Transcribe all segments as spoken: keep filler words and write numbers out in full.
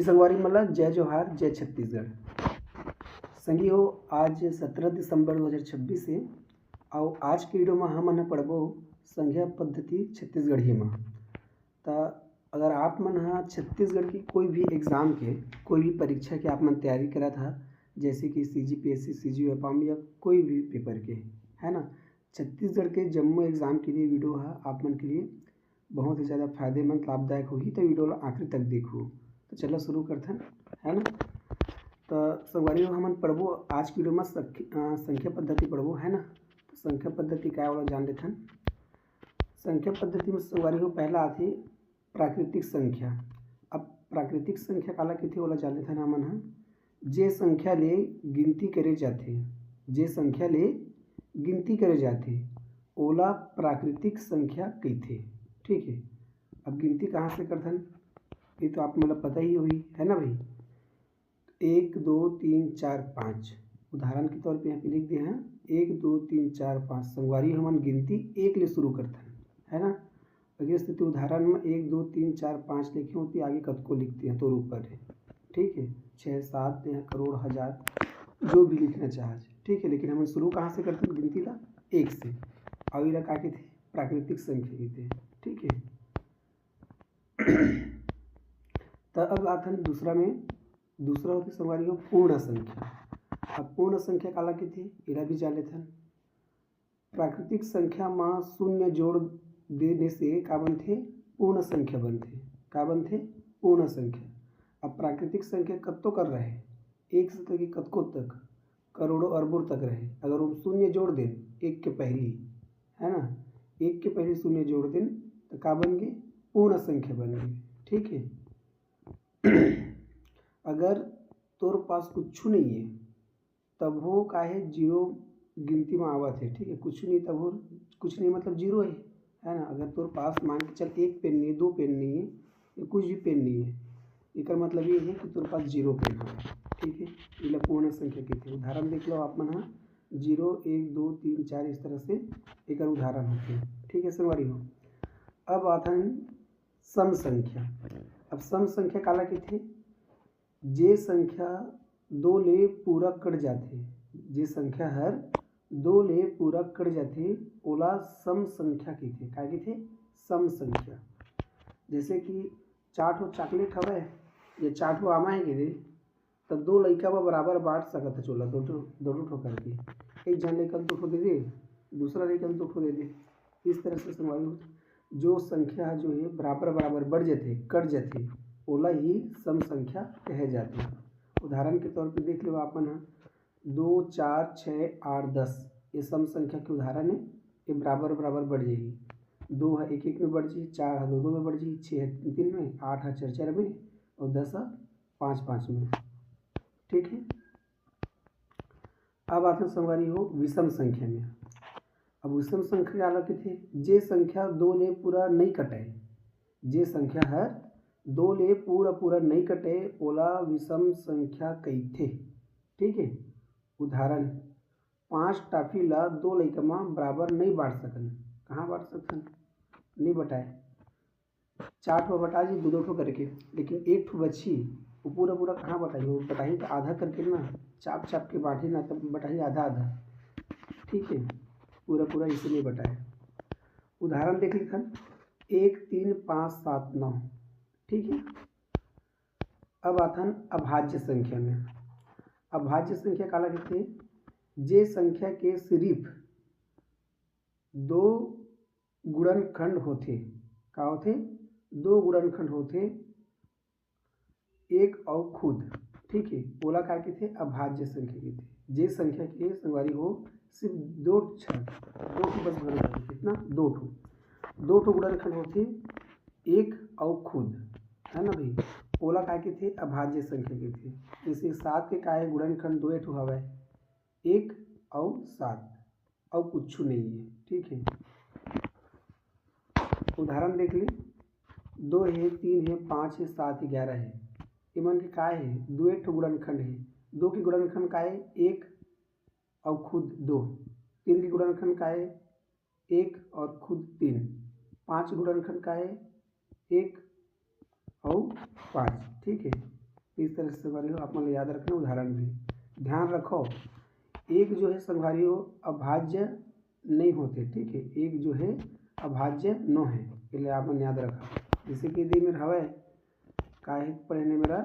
संगवारी मन ला जय जोहार, जय छत्तीसगढ़। संगी हो, आज सत्रह दिसंबर दो हज़ार छब्बीस हे। अउ आज के वीडियो में हमन ह पढ़बो संख्या पद्धति छत्तीसगढ़ी में। त अगर आप मन ह छत्तीसगढ़ की कोई भी एग्जाम के, कोई भी परीक्षा के आप मन तैयारी करत ह, जैसे कि सी जी पी एस सी, सी जी एफ एम या कोई भी पेपर के, है ना, छत्तीसगढ़ के जम्मो एग्जाम के लिए वीडियो ह आप मन के लिए बहुत ही ज़्यादा फायदेमंद, लाभदायक होही। तो वीडियो ला आखिरी तक देखो। तो चलो शुरू करथन, है ना। तो संगवारी हो, हमन पढ़बो आज की वीडियो में संख्या पद्धति पढ़बो, है ना। तो संख्या पद्धति का, ओला जान लेथन। संख्या पद्धति में संगवारी हो, पहला आथे प्राकृतिक संख्या। अब प्राकृतिक संख्या काला कहिथे, ओला जान लेथन हमन ह। जे संख्या ले गिनती करे जाथे, जे संख्या ले गिनती करे जाथे, ओला प्राकृतिक संख्या कहिथे। ठीक है, अब गिनती कहाँ से करथन, ये तो आप मन ला पता ही होही, है ना भाई। एक, दो, तीन, चार, पाँच, उदाहरण के तौर पे यहाँ पे लिख दे हैं, एक, दो, तीन, चार, पाँच। संगवारी, हमन गिनती एक ले शुरू करथन, है ना। अगर स्थिति उदाहरण में एक, दो, तीन, चार, पाँच लिखे होती, आगे कतको लिखते हैं तोर ऊपर है, ठीक है, छः, सात, या करोड़, हज़ार, जो भी लिखना चाहे, ठीक है। लेकिन हमन शुरू कहाँ से करथन गिनती ला? एक से। अउ एला का कहिथे? प्राकृतिक संख्या कहिथे, ठीक है। त अब आथन दूसरा में, दूसरा होथे संगवारी हो पूर्ण संख्या। अब पूर्ण संख्या काला कहिथे, एला भी जान लेथन। प्राकृतिक संख्या म शून्य जोड़ देने से का बनथे? पूर्ण संख्या बनथे। का बनथे? पूर्ण संख्या। अब प्राकृतिक संख्या कत्तो कर रहे, एक से लेके कतको तक, करोड़ों अरबों तक रहे, अगर हम शून्य जोड़ देन एक के पहली, है ना, एक के पहली शून्य जोड़ देन तो का बन गए? पूर्ण संख्या बन गए, ठीक है। अगर तोर पास कुछ नहीं है, तब वो का है, जीरो गिनती में आवत है, ठीक है। कुछ नहीं, तब वो कुछ नहीं मतलब जीरो है, है ना। अगर तोर पास मान के चल एक पेन नहीं है, दो पेन नहीं है, या कुछ भी पेन नहीं है, एकर मतलब ये है कि तोर पास जीरो पेन है, ठीक है। एला पूर्ण संख्या कहिथे। उदाहरण देख लो आप मन ह, जीरो, एक, दो, तीन, चार, इस तरह से एकर उदाहरण होथे, ठीक है संगवारी हो। अब आथन सम संख्या। अब सम संख्या काला कहिथे? जे संख्या दो ले पूरा कट जाथे, जे संख्या हर दो ले पूरा कट जाथे, ओला सम संख्या कहिथे। का कहिथे? सम संख्या। जैसे कि चार ठो चॉकलेट हवय या चार ठो आमा हे गिरे, त दो लइका बर बराबर बांट सकत हे चोला, दो ठो, दो ठो करके। एक झन लइका ल दो ठो दे दे, दूसरा लइका ल दो ठो दे दे। इस तरह से संगवारी हो, जो संख्या जो है बराबर बराबर बढ़ जाथे, कट जाथे, ओला ही सम संख्या कहे जाथे। उदाहरण के तौर पे देख लो आप मन ह, दो, चार, छः, आठ, दस, ये सम संख्या के उदाहरण है। ये बराबर बराबर बढ़ जाही। दो ह एक एक में बढ़ जाही, चार ह दो दो में बढ़ जाही, छः ह तीन तीन में, आठ ह चार चार में, और दस ह पाँच पाँच में। ठीक है, अब आते संगवारी हो विषम संख्या में। अब विषम संख्या काला कहिथे? जे संख्या दो ले पूरा नहीं कटे, जे संख्या हर दो ले पूरा पूरा नहीं कटे, ओला विषम संख्या कहिथे। ठीक है, उदाहरण, पाँच टॉफी ला दो लइका म बराबर नहीं बांट सकन। कहाँ बांट सकथन? नहीं बटाए। चार ठो बटा जी, दो दो ठो करके, लेकिन एक ठो बची, वो पूरा पूरा कहाँ बटाही? वो बटाही तो आधा करके ना, चाप चाप के बांटी ना, तब बटाही आधा आधा। ठीक है, पूरा पूरा इसे नहीं बटाए। उदाहरण देख लेथन, एक, तीन, पाँच, सात, नौ। ठीक है, अब आथन अभाज्य संख्या में। अभाज्य संख्या काला कहिथे? जे संख्या के सिर्फ दो गुणनखंड होथे। का होथे? दो गुणनखंड होथे, एक अउ खुद। ठीक है, ओला का कहिथे? अभाज्य संख्या कहिथे। जे संख्या के संगवारी हो सिर्फ दो ठो, दो ठो बस भरे जाथे। कितना? दो ठो। दो ठो गुणनखंड होथे, एक अउ खुद, है ना भाई? ओला का कहिथे? अभाज्य संख्या कहिथे। जैसे सात के का है? गुणनखंड दो ठो हवय, एक अउ सात, अउ कुछ नहीं है। ठीक है, उदाहरण देख ले, दो है, तीन है, पाँच है, सात है, ग्यारह है। इमन के का है? दो ठो गुणनखंड है। दो के गुणनखंड का है? एक अउ खुद दो। तीन के गुणनखंड का है? एक और खुद तीन। पाँच गुणनखंड का है? एक अउ पाँच। ठीक है, इस तरह से संगवारी हो, आप मन ला याद रखना उदाहरण भी। ध्यान रखो, एक जो है संगवारी हो अभाज्य नहीं होते, ठीक है, एक जो है अभाज्य नो है, इसलिए आप मन याद रखा। जैसे कि दे मेर हवय का है पढ़े ने मेरा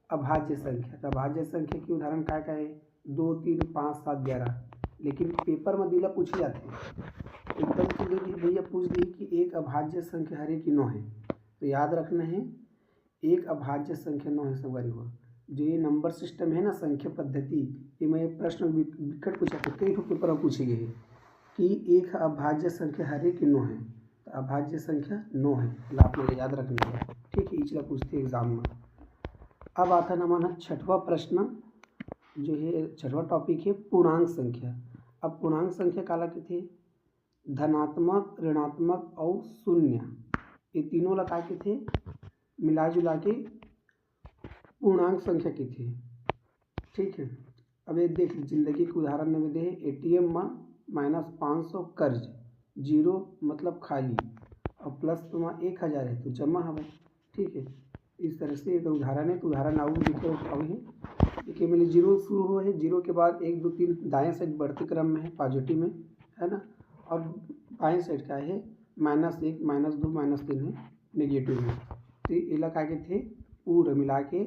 अभाज्य संख्या, तो अभाज्य संख्या के उदाहरण काय काय है? दो, तीन, पाँच, सात, ग्यारह। लेकिन पेपर में दिला पूछे जाते हैं, एकदम से दे दी भैया, पूछ दी कि एक अभाज्य संख्या हरे कि नो है, तो याद रखना है एक अभाज्य संख्या नो है संगवारी हो। जो ये नंबर सिस्टम है ना, संख्या पद्धति, ये मैं प्रश्न बिकट पूछा था, कई ठो पेपर में पूछे गए हैं कि एक अभाज्य संख्या हरे कि नो है, तो अभाज्य संख्या नो है, ला आप लोग याद रखना है, ठीक है, इचला पूछते एग्जाम में। अब आता है हमारा छठवा प्रश्न, जो है छठवा टॉपिक है पूर्णांक संख्या। अब पूर्णांक संख्या काला कथे? धनात्मक, ऋणात्मक और शून्य, ये तीनों ला का कथे? मिला जुला के पूर्णांक संख्या कथे, ठीक है। अब ये देख, जिंदगी के उदाहरण में दे, एटीएम में माइनस पाँच सौ कर्ज, जीरो मतलब खाली, और प्लस में एक हज़ार है तो जमा हवे, ठीक है। इस तरह से एक उदाहरण है, तो उदाहरण आऊ भी तो अभी है। देखिए, मैंने जीरो शुरू हो है, जीरो के बाद एक, दो, तीन दाएं साइड बढ़ते क्रम में है, पॉजिटिव में है ना, और बाएं साइड का है माइनस एक, माइनस दो, माइनस तीन है, नेगेटिव में। तो एला का कथे? पूरा मिला के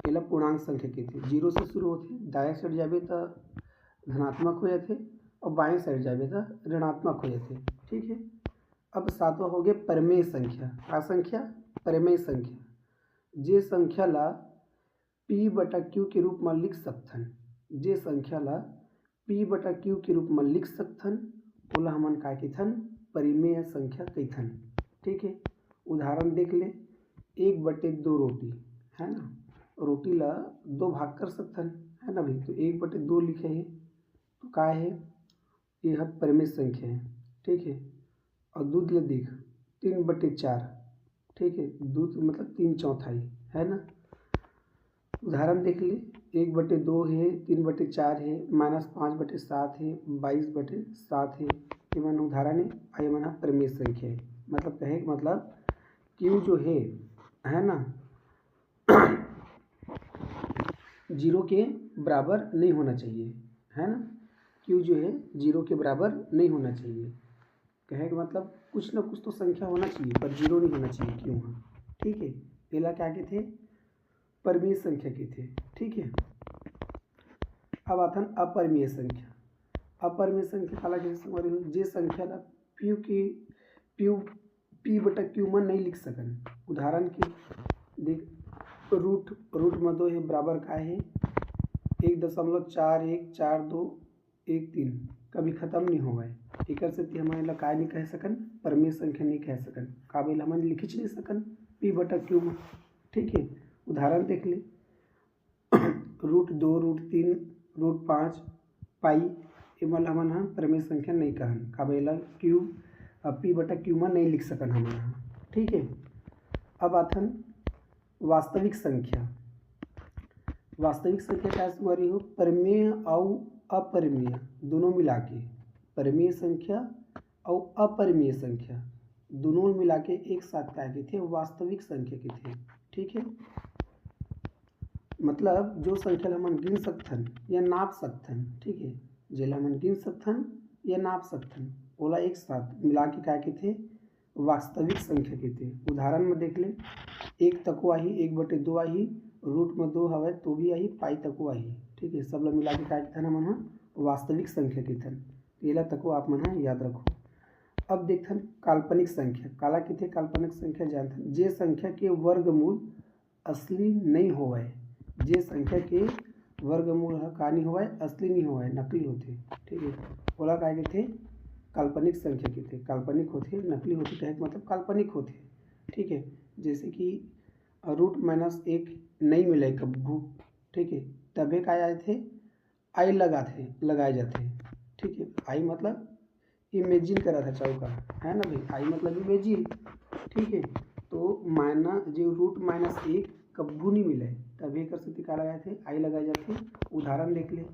एला पूर्णांक संख्या कथे। जीरो से शुरू होथे, दाएं साइड जाबे त धनात्मक हो जाथे और बाएं साइड जाबे त ऋणात्मक हो जाथे, ठीक है। अब सातवां हो गया परिमेय संख्या। का संख्या? परिमेय संख्या। जे संख्या ला पी बटा क्यू के रूप में लिख सकथन, जे संख्या ला पी बटा क्यू के रूप में लिख सकथन, ओला हमन का कहिथन? परिमेय संख्या कहिथन, ठीक है। उदाहरण देख ले, एक बटे दो रोटी है ना, रोटी ला दो भाग कर सकथन, है ना भाई, तो एक बटे दो लिखे है, तो का है? ये ह परिमेय संख्या है, ठीक है। और दूध ले देख, तीन बटे चार, ठीक है, दूध मतलब तीन चौथाई, है ना। उदाहरण देख ले, एक बटे दो है, तीन बटे चार है, माइनस पाँच बटे सात है, बाईस बटे सात है, ये मन उदाहरण है। और ये मन ह परिमेय संख्या है, मतलब कहे के मतलब क्यू जो है, है ना, जीरो के बराबर नहीं होना चाहिए, है ना। क्यू जो है जीरो के बराबर नहीं होना चाहिए। कहे के मतलब कुछ ना कुछ तो संख्या होना चाहिए, पर जीरो नहीं होना चाहिए क्यू ह, ठीक है। एला क्या कथे? परिमेय संख्या कथे, ठीक है। अब आथन अपरिमेय संख्या। अपरिमेय संख्या काला कथे संगवारी हो? जे संख्या ला पी के पी पी बटा क्यू में नहीं लिख सकन। उदाहरण के देख, रूट, रूट में दो है, बराबर का है? एक दशमलव चार एक चार दो एक तीन, कभी खत्म नहीं होवय। एकर सेती हमन एला काय नहीं कह सकन? परिमेय संख्या नहीं कह सकन। काबर हमन लिखिच नहीं सकन पी बटा क्यू में, ठीक है। उदाहरण देख ले, रूट दो, रूट तीन, रूट पाँच, पाई, एमन ल हमन ह परिमेय संख्या नहीं कहन। काबर एला क्यू, पी बटा क्यू में नहीं लिख सकन हमन ह, ठीक है। अब आथन वास्तविक संख्या। वास्तविक संख्या का संगवारी हो? परिमेय अउ अपरिमेय दोनों मिला के, परिमेय संख्या अउ अपरिमेय संख्या दोनों मिला के एक साथ का कथे? वास्तविक संख्या कथे, ठीक है। मतलब जो संख्या ल हमन गिन सकथन या नाप सकथन, ठीक है, जेला हमन गिन सकथन या नाप सकथन, ओला एक साथ मिला के का कथे? वास्तविक संख्या कथे। उदाहरण में देख ले, एक तको आही, एक बटे दो आही, रूट में दो हवय तो भी आही, पाई तको आही, ठीक है। सब ला मिला के का कथन हमन ह? वास्तविक संख्या कथन। तो एला तको आप मन ह याद रखो। अब देखथन काल्पनिक संख्या। काला कथे काल्पनिक संख्या? जानथन, जे संख्या के वर्गमूल असली नहीं होवय, जे संख्या के वर्गमूल ह का नहीं होवय? असली नहीं होवय, नकली होथे, ठीक है। ओला का कथे? काल्पनिक संख्या कथे। काल्पनिक होथे, नकली होथे, कहे के मतलब काल्पनिक होथे, ठीक है। जैसे कि रूट माइनस एक नहीं मिले कभू, ठीक है, तभे का आथे? आई लगाथे, लगाए जाथे, ठीक है। आई मतलब इमेजिन करत हे चौका, है ना भाई? आई मतलब इमेजिन, ठीक है। तो माइनस, जो रूट माइनस एक कभू नहीं मिले, तभी एकर सेती का लगाए थे? आई लगाए जाथे। उदाहरण देख ले,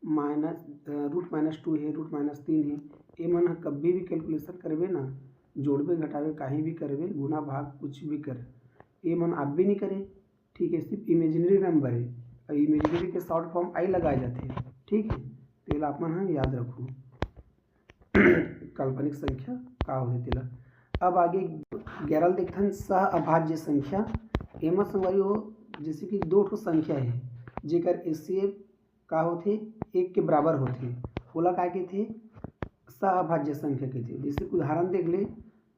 माइनस, रूट माइनस टू है, रूट माइनस तीन है, ये मन ह कभी भी कैलकुलेशन करबे ना, जोड़बे घटाबे, कहीं भी करबे, गुना भाग कुछ भी कर, ये मन आबे नहीं करे, ठीक है, सिर्फ इमेजिनरी नंबर है, और इमेजिनरी के शॉर्ट फॉर्म आई लगाए जाते हैं। ठीक है, तो आप मन याद रखो काल्पनिक संख्या का होते तेला। अब आगे ग्यारह देखथन, सह अभाज्य संख्या। एमा संगवारी हो, जैसे कि दो ठो संख्या है जेकर एचसीएफ का होथे, एक के बराबर होथे, ओला का कहिथे? सह अभाज्य संख्या कहिथे। जैसे कि उदाहरण देख ले,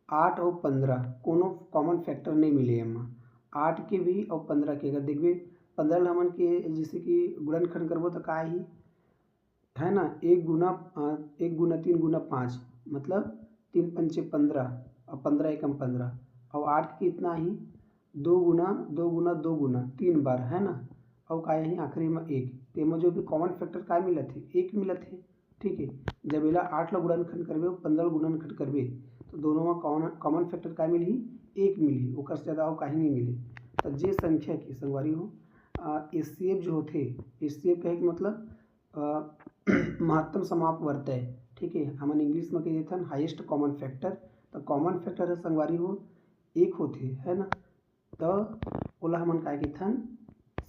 आठ और पंद्रह, कोनो कॉमन फैक्टर नहीं मिले एमा। आठ के भी और पंद्रह के अगर देखबे, पंद्रह ल हमन के जैसे कि गुणनखंड करबो तो का ही है ना, एक गुना एक गुना तीन गुना पाँच, मतलब तीन पंचे पंद्रह और पंद्रह एकम पंद्रह, और आठ के कितना ही? दो गुना दो गुना दो गुना तीन बार, है ना। और का ही आखिरी में एक, तेमा जो भी कॉमन फैक्टर का मिलत है? एक मिलत है। ठीक है, जब एला आठ ला गुणनखंड करबे और पंद्रह ला गुणनखंड करबे तो दोनों में कॉमन कॉमन फैक्टर का मिलही? एक मिलही, ओकर से ज़्यादा और कहीं नहीं मिले। तो जे संख्या की संगवारी हो, एचसीएफ जो होथे, एचसीएफ कहे के मतलब अ, महत्तम समापवर्तय, ठीक है, हमन इंग्लिश में कह देथन हाईएस्ट कॉमन फैक्टर। तो कॉमन फैक्टर है संगवारी हो, एक होथे, है ना। तो ओला हमन काय कहिथन?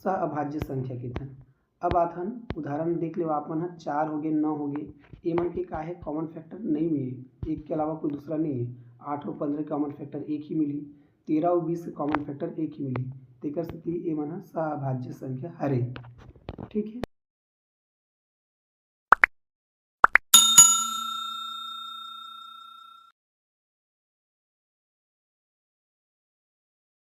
सह अभाज्य संख्या कहिथन। अब आथन उदाहरण देख लेवा आप मन ह, चार हो गए, नौ हो गए, एमन के का है? कॉमन फैक्टर नहीं मिले, एक के अलावा कोई दूसरा नहीं है। आठ और पंद्रह कॉमन फैक्टर एक ही मिली, तेरह और बीस के कॉमन फैक्टर एक ही मिली, तेकर सेती एमन ह सह अभाज्य संख्या हरे। ठीक है,